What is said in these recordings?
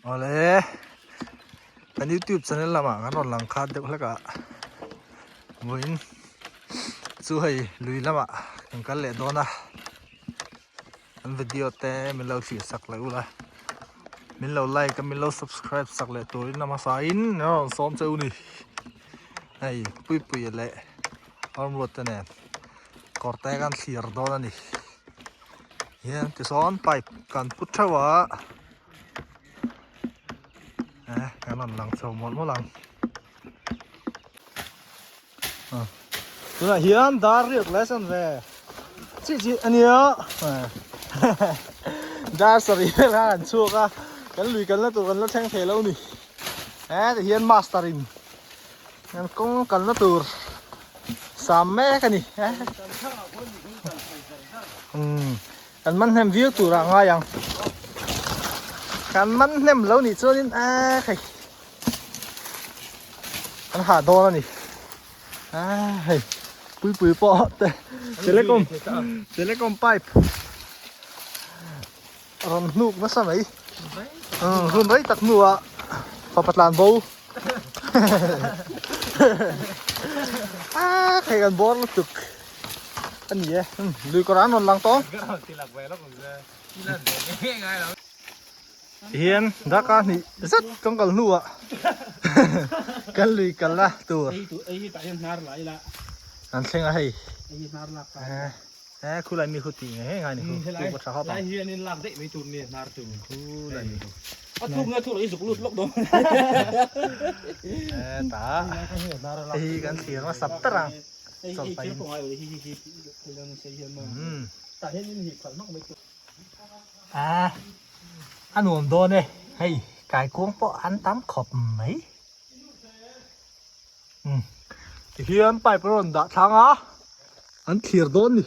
Awle kan youtube channel lamah kan rawn lang khat deuh hlek a vawiin chu hei lui lamah kan kal leh dawn a an video te min lo thlir sak leh ula min lo like a min lo subscribe sak leh turin a hmasa in an rawn sawm che u ni hei puipuia leh Armruat te nen kawr te kan thlir dawn a ni hian tisawn pipe kan pu theuh a eh kan rawn lang chho mawlh mawlh ang tunah hian dar riat lai sawn ve chi chi a nia dar sarih vel khan an chhuak a kan lui kalna tur kan la thleng thei lo a ni eh tihian master in Kan kawng kalna tur sam mek a ni umm kan man hnem viau tur ah ngai ang kan man hnem lo nih chuanin a hei kan hah dawn a ni a hei puipui pawh te telecom telecom pipe rawn hnuk nasa mai hun rei tak hnuah fapa tlan bo a thei kan bawr lutuk a ni e lui kawr an rawn lang tawng hian daka hnih zet kan kal hnuah kan lui kalna tur an thleng a hei. Eh khulai mi khu ti nge he ngai ni khu tu ka tha hop lai hian in lak daih mai tur ni hnar tu khulai mi khu a thuk nge thuk lo i zuk lut lawk dawn eh ta hei kan thlir ma sap tar ang chawlh pahin a a nuam dawn e hei kaikuang pawh an tam khawp mai Tihian pipe a rawn dah thlang a, an thlir dawn ni.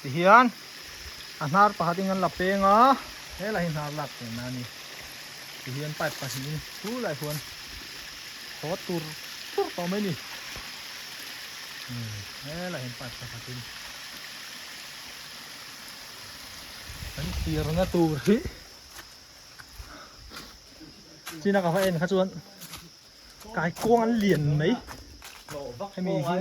Tihian a hnar pakhat in an la peng a, helai hi hnar lak pen a ni. Tihian pipe pahnihin chu lai huan haw tur tur tawh mai ni. Helai hian pipe pakhat in an thlir na tur hi. China ka va en kha chuan kai kuang an lian mai hemi hi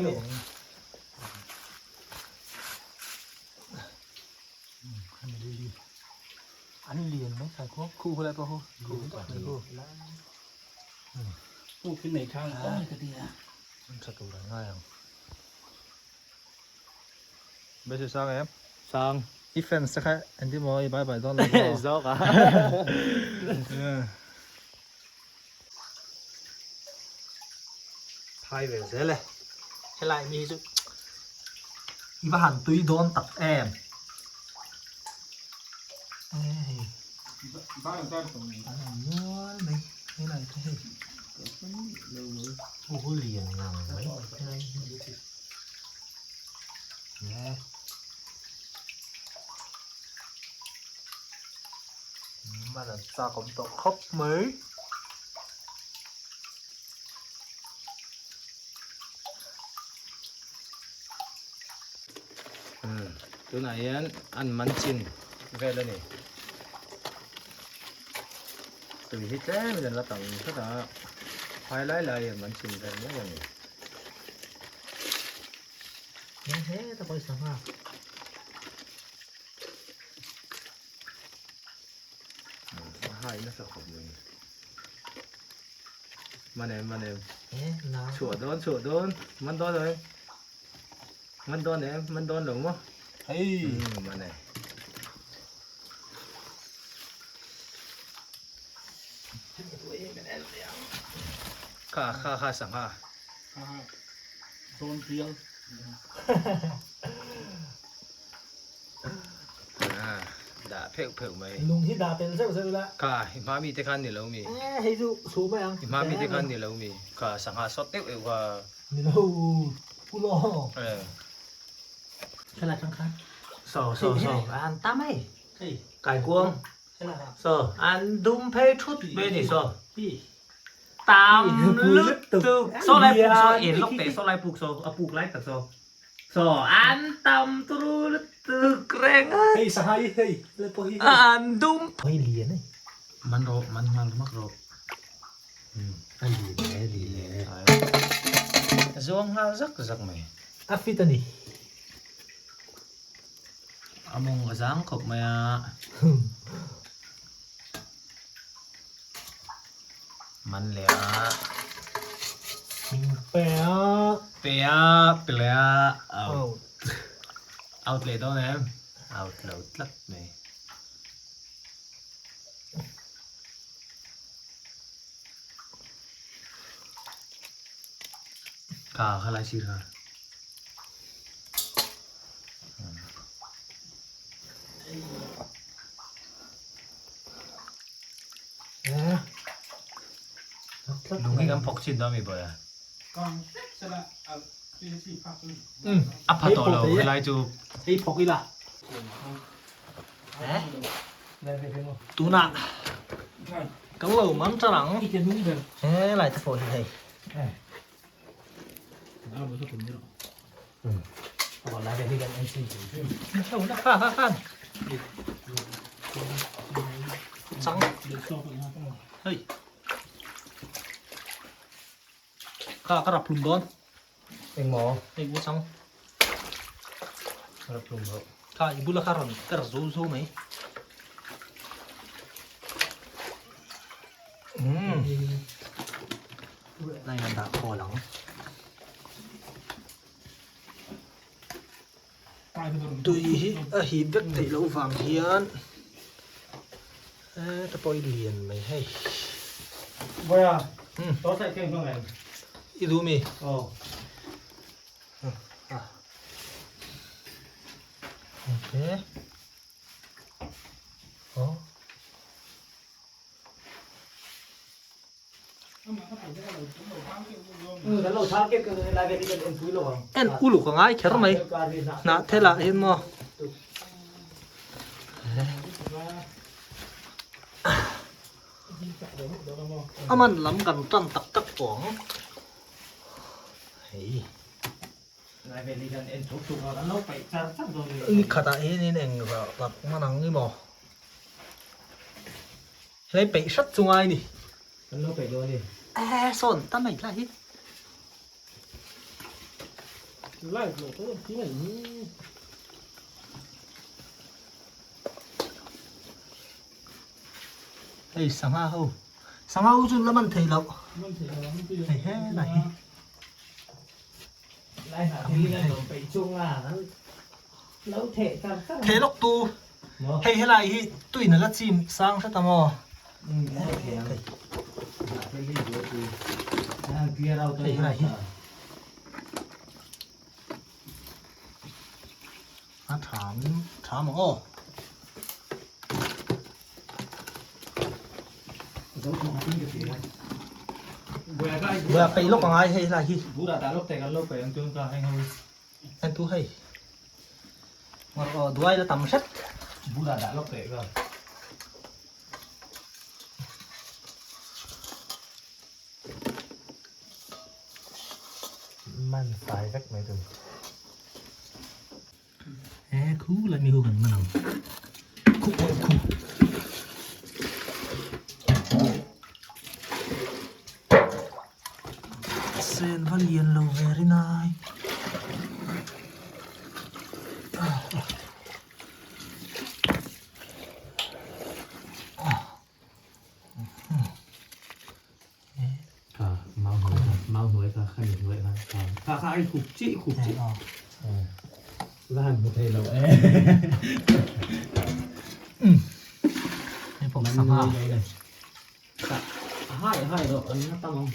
hemi hi an lian mai kai kuang khu khu lai pawh khu khu mai khu puk hi nei thang a ka ti a an tha tur an ngai ang Bese sang em? Sang. I fans te kha engtin maw i bye bye dawn lo maw? Zawk a. Phai ve zel e. Helai mi hi chu i va han tui dawn tak em. Hei. An nual mai helai te hei. Hu lian ngang mai helai hi. Man an chak awm tawh khawp mai. Tunah hian an man chin vel a ni. Tui hi tlem in an la tam hret a, phai lai lai hian man chin vel mai a ni. Nang heta pawisa nghak. A hai nasa khawp mai. Man em man em. Eh la. Chhuah dawn chhuah dawn man dawn rồi. Man dawn em man dawn lo maw. Hei. Man e. Kha kha kha sangha. Dawn pial. Dah pheuh pheuh mai. Lung hi dah tel zeuh zeuh ila. Kha i hma mi te khan ni lo mi. Eh hei chu chhuh mai ang. I hma mi te khan ni lo mi. Kha sangha sawt deuh deuh kha. Ni lo pu lo. Eh. Helai tang khan. So so so. An tam hei. Hei. Kaikuang. So an dum phei thut mai ni so. Tam lutuk so lai puk so en lawk teh so lai puk so a puk lai tak so so an tam turu lutuk reng a. Hei sangha hi hei le pawh hi. An dum. Hei lian e. Man rawh man nghal mak rawh. A lian e lian e. Zuang nghal zak zak mai. A fit a ni. A mawng a zang khawp mai a. Man leh a. Min pe a. Pe a, pe leh a. Out. Out leh dawn em? Out lo tlat mai. Kha kha lai sir kha. Lung hi kan phawk chin dawn mi bawi a. A pha tawh lo helai chu. Hei phawk ila. Tunah kan lo man tan ang. Helai te pawh hi hei. Chang hei kha ka rap hlum dawn engmaw hei u chang rap hlum rawh kha i bula kha rawn per zo zo mai umm Lai an dah khawl ang. Tui hi a hip vek theih loh vang hian heta pawh hi lian mai hei. I duh mi? Okay. Oh. En uluk a ngai kher mai hnah thel ah hian maw a man lam kan tan tak tak tawh ang hei ni khatah hianin eng zah tak man ang ni maw. Hlei peih hrat chu ngai ni. Kan lo peih dawn ni. Eh sawn ta mai lai hi. Live lo to ti mai ni. Hei sangha ho. Sangha ho chu la man thei lo. Man thei lo ang ti. Hei he lai hi. Lai ha thei la lo peih chung a. Lo theh char char. Theh lawk tu. Hei helai hi tuin a la chim sang hret a maw? Hei helai hi a tham tham ang aw. Buai peih lawk angai hei helai hi. En tu hei. Ngawr aw duai la tam hret. Bulah dah lawk teh ka. Man fai vek mai tu. E khu la mi hu kan man ang. Khu aw khu. Sen va lian lo ve rinai. Kha mau hnuai kha mau hnuai kha kha ni hnuai kha kha kha kha ai khup chi khup chi la han hmu thei lo e Hei pawh sangha. Hai hai rawh an la tam ang.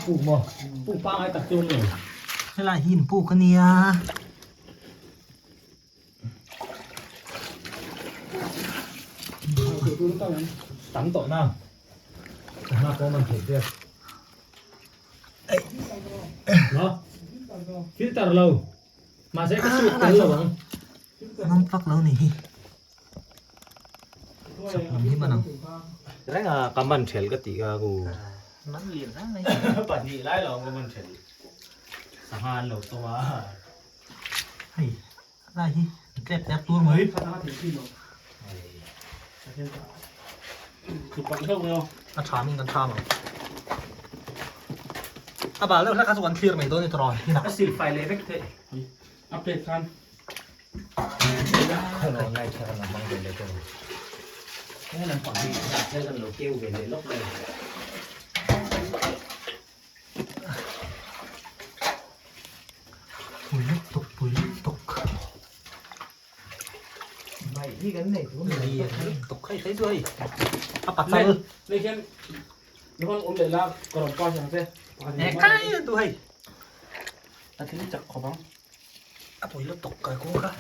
Puk maw? Puk pangai tak chu ni. Helai hi in puk ania. Tam tawh na. Sangha pawh man theih vel. No? Filter lo. Mahse ka sut tel lo ang. Ngam fak lo ni hi. Chak lam hi man ang. Reng a ka man thel ka tih kha ku. Man lian hle mai. Pahnih lai lo ang man then. Sangha an lo tawm a. Hei lai hi tlep tlep tur mai. A tha min kan tha ang. A bal deuh hlek kha chu kan thlir mai dawn ni tawh rawn. A sil fai leh vek theih. A plate khan. Pui lutuk pui lutuk. Lutuk hei phei chu hei a pachal. Ekai a duh hei. A pui lutuk kai kung kha.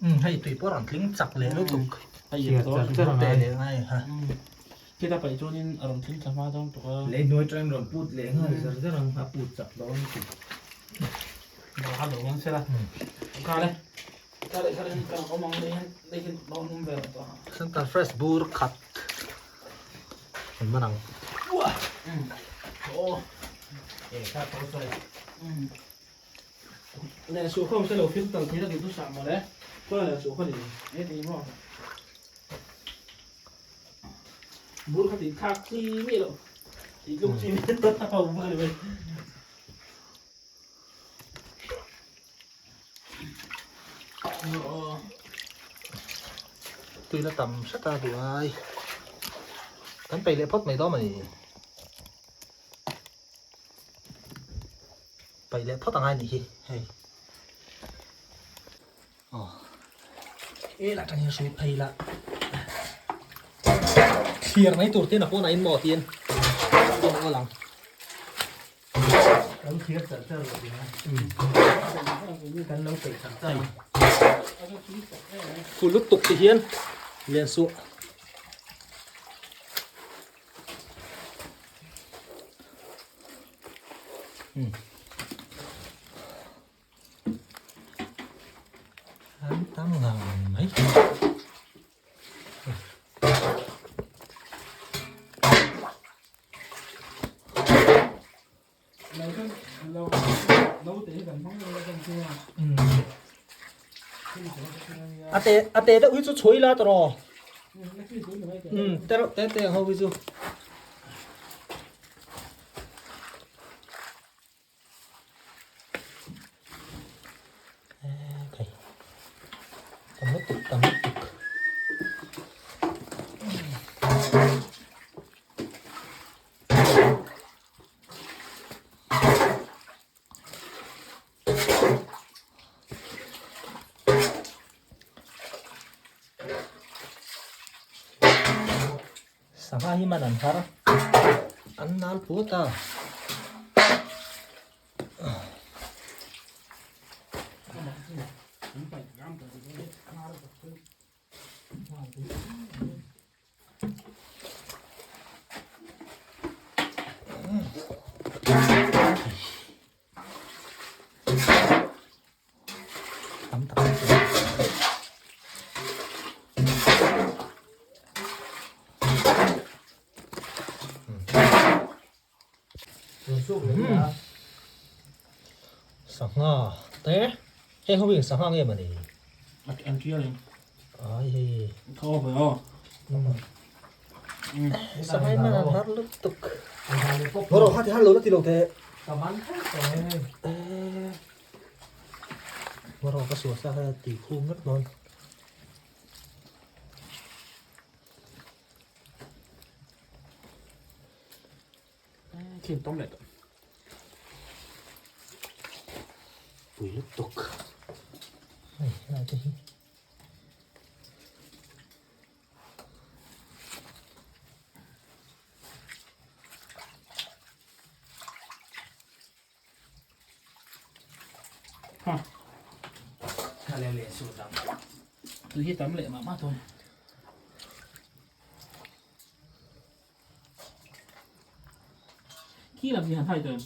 Um hei tui pawh rawn tling chak leh lutuk. Te leh ngai ha. Lei hnuai atangin rawn put leh nghal zar zar ang a put chak dawn lutuk. Center fresh bur khat an man ang. Tui la tam hret a duh ai. Kan peih leh phawt mai dawn a ni. Peih leh phawt angai a nih hi hei. Aw e lah tangin hrui phei la. Thlir mai tur ten a pawn ah in maw tiin a awl ang. Kan thlir char char lo ding a. Kan lo peih char char a. Full lutuk ti hian lian suh. An tam ngang mai. A te a te deuh hi chu chhui la tawh rawh. Um te reuh te te ho hi chu. Tam lutuk tam lutuk. Sangha hi man an har an nal put a. Tam tak Sangha te heng ho hi sangha nge mawni ai hei sangha hi man an har lutuk rawh kha ti har lo la ti lo teh rawh ka suah sa kha tui khum vek dawn. Pui lutuk hei helai te hi. Tui hi tam leh mah mah thung. Khi lam hi han hai tawh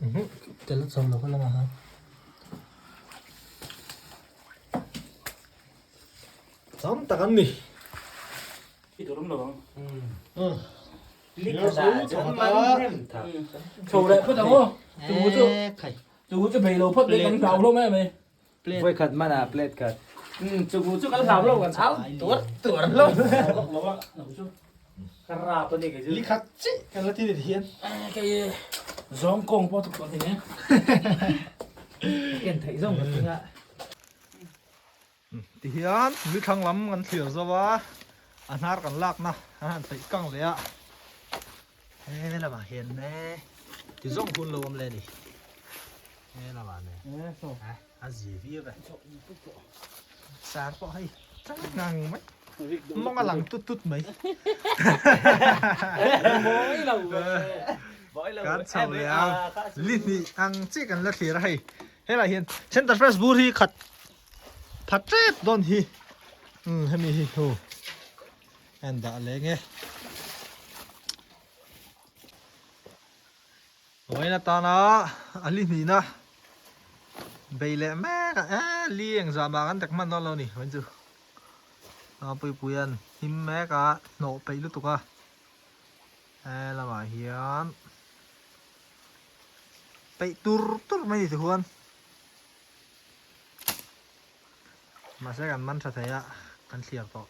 em? Tel a chho lo ka lamah khan. Tam tak an ni. I tur awm lo ang. Chho leh phawt ang aw. Chu chu chu chu bei lo phawt mai kan hlau hlawm em mai. Voi khat mana plate khat. Chu chu kan hlau lo kan au tuar tuar hlawm. Ka rap ani kei chu. Li khat chi kan la ti ni hian. Kei zawng kawng pawh tuk tawh thei e. Ken theih zawng ka tinga. Ti hian mi thlang lam kan thlir zo a, a hnar kan lakna an han peih kang leh a. He lamah hian e ti zawng hun lo awm leh a ni. He lamah nen a zi viau e. Sar pawh hei chang ngang mai. Mawng a lang tut tut mai. Kan chho leh a, li hnih ang chiah kan la thlir a hei. Helai hian center fresh bur hi khat phat tep dawn hi umm hemi hi hu a in dah leng e vawiin atana a li hnihna bei leh mek a e li engzah mah kan tek hman dawn lo a ni vawiin chu a puipui an hnim mek a hnawh peih lutuk a he lamah hian. Peih tur tur mai ni ti huan mahse kan man tha thei a kan thliar tawh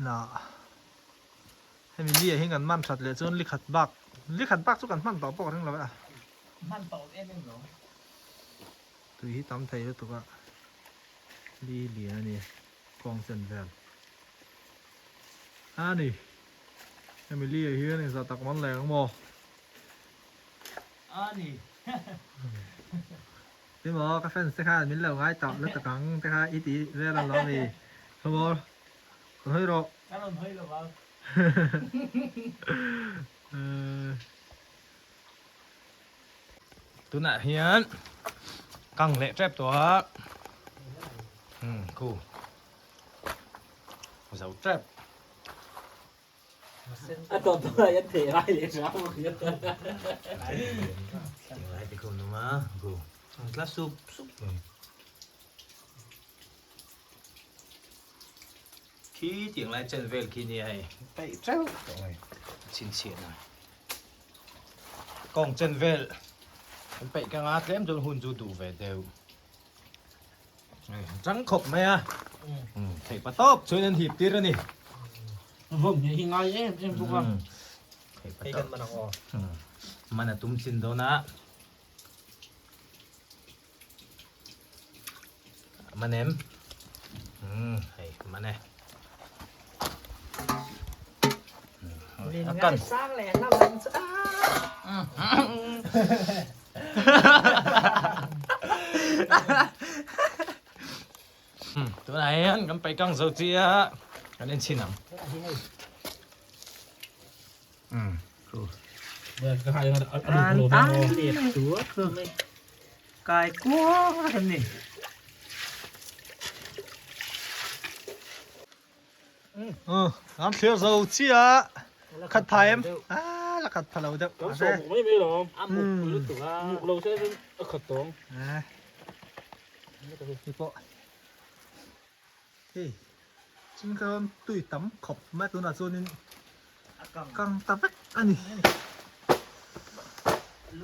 na hemi li ah hian kan man that leh chuan li khat bak li khat bak chu kan hman tawh pawh ka ring lo e a hman tawh em em lo tui hi tam thei lutuk a li lian a ni kawng chen vel a ni. Hemi li ah hian inzah tak man leh ang maw? A ni. Ti maw ka fans te khan min lo ngai tawh lutuk ang te kha i ti vel ang lo mi? Tho maw? Rawn hawi rawh. Ka rawn hawi lo ang. Tunah hian kang leh tep tawh a. Umm khu. Zo tep. A tawp tawp lai an theh lai leh hram a hria. Lai te khum nung a gu. Ang tla sup sup mai. Khi tiang lai chen vel khi nia hei. Peih teuh tawh mai. Chhinchhiah na. Kawng chen vel kan peih ka nga tlem chuan hun chu duh ve deuh. Chang khawp mai a, theih pa tawp chuan an hip tir a ni. Vawm hi hi ngai em em bawk a. Theih pa tawp. Man a tum chin dawn a. Man em? Hei man e. A kan. Sang leh lam ang chu a. Tunah hian kan paih kang zo chi a kan en chhin ang. Kai kuang a ni. An thlir zo chiah khat pha em a la khat pha lo deuh Kan sawm muk mai mai lo a muk lutuk a muk lo se chuan a khat tawng ni pawh hei ching khan tui tam khawp mai tunah chuanin kang ta vek a ni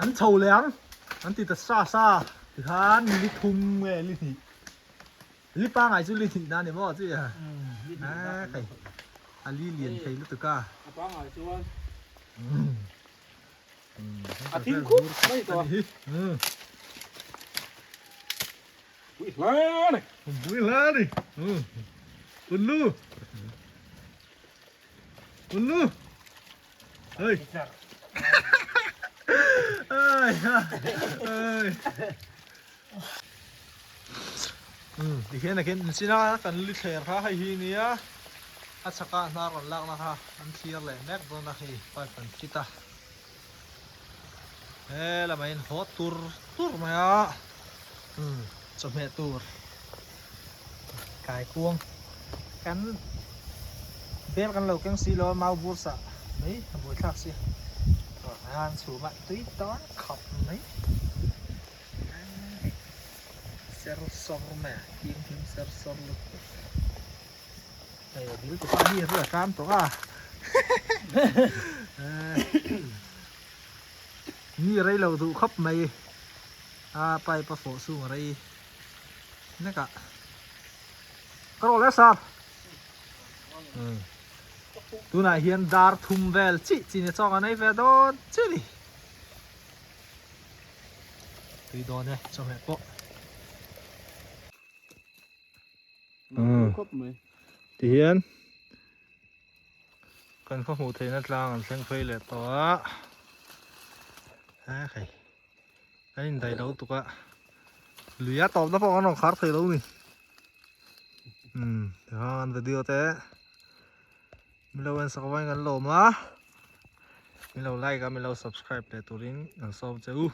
an chho leh ang an ti ta sa sa tikhan li thum nge li hnih Li pangai chu li hnih na ni maw chi a hei a li lian thei lutuk a. A pangai chuan a thim khup mai tawh a. Pui hla ni. Pui hla ni. Ullu. Ullu. Hei. Ơi. Ơi. Ti hian a ken chin a kan li thler kha hei hi nia a chhakah hnar rawn lakna kha an thlir leh mek dawn a hei pipe an fit a he lamah hian haw tur tur mai a chawhmeh tur kaikuang kan bel kan lo keng si lo a mau bur sah mai a buaithlak si an chhum a tui tawn khawp mai. Ser sawr mai a, him him ser sawr lutuk. Hei a dil tupa hi a tram tawh a. Ni rei lo duh khawp mai a pipe a fawh chhung a rei nek a. Ka rawh le sir. Tunah hian dar thum vel chi chi ni chawk an ei ve dawn chi ni. Tui dawn e chawhmeh pawh. Ti hian kan khaw hmuh theihna tlang an thleng phei leh tawh a he hei kan indaih lo tuk a lui a tawpna pawh kan rawn khar thei lo ni umm tikhan kan video te milo en sak avangin kan lawm a milo like a milo subscribe leh turin kan sawm che u.